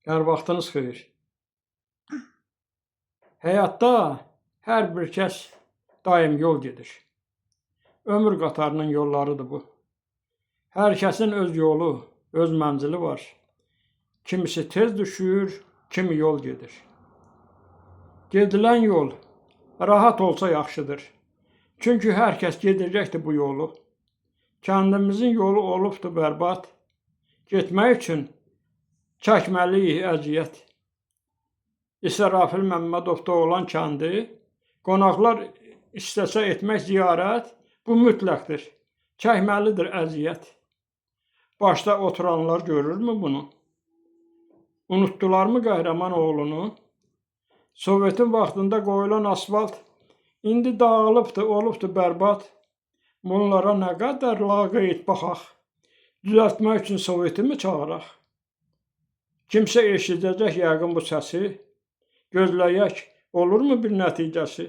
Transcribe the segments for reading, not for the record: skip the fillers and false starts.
Hər vaxtınız xeyir. Həyatda hər bir kəs daim yol gedir. Ömür qatarının yollarıdır bu. Hər kəsin öz yolu, öz mənzili var. Kimisi tez düşür, kimi yol gedir. Gedilən yol rahat olsa yaxşıdır. Çünki hər kəs gedəcəkdir bu yolu. Kəndimizin yolu olubdur bərbad. Getmək üçün çəkməliyik əziyyət. İsrafil Məmmədov doğulan kəndi, qonaqlar istəsə etmək ziyarət, bu mütləqdir. Çəkməlidir əziyyət. Başda oturanlar görürmü bunu? Unutdularmı qəhrəman oğlunu? Sovetin vaxtında qoyulan asfalt indi dağılıbdır, olubdur bərbad. Bunlara nə qədər laqeyd baxaq. Düzəltmək üçün Soveti mi çağıraq? Kimsə eşidəcək yəqin bu səsi. Gözləyək, olurmu bir nəticəsi?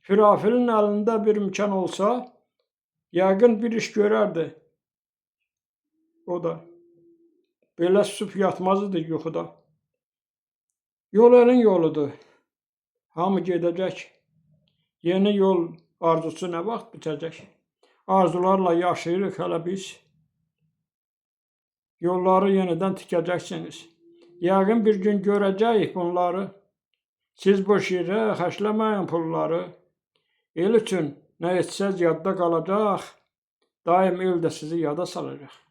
Firafilin əlində bir imkan olsa, yəqin bir iş görərdi. O da. Belə susub yatmaz idi yuxuda. Yol elin yoludur. Hamı gedəcək. Yeni yol arzusu nə vaxt bitəcək? Arzularla yaşayırıq hələ biz. Yolları yenidən tikəcəksiniz. Yəqin bir gün görəcəyik bunları. Siz boş yerə xərcləməyin pulları. El üçün nə etsəz yadda qalacaq. Daim el də sizi yada salacaq.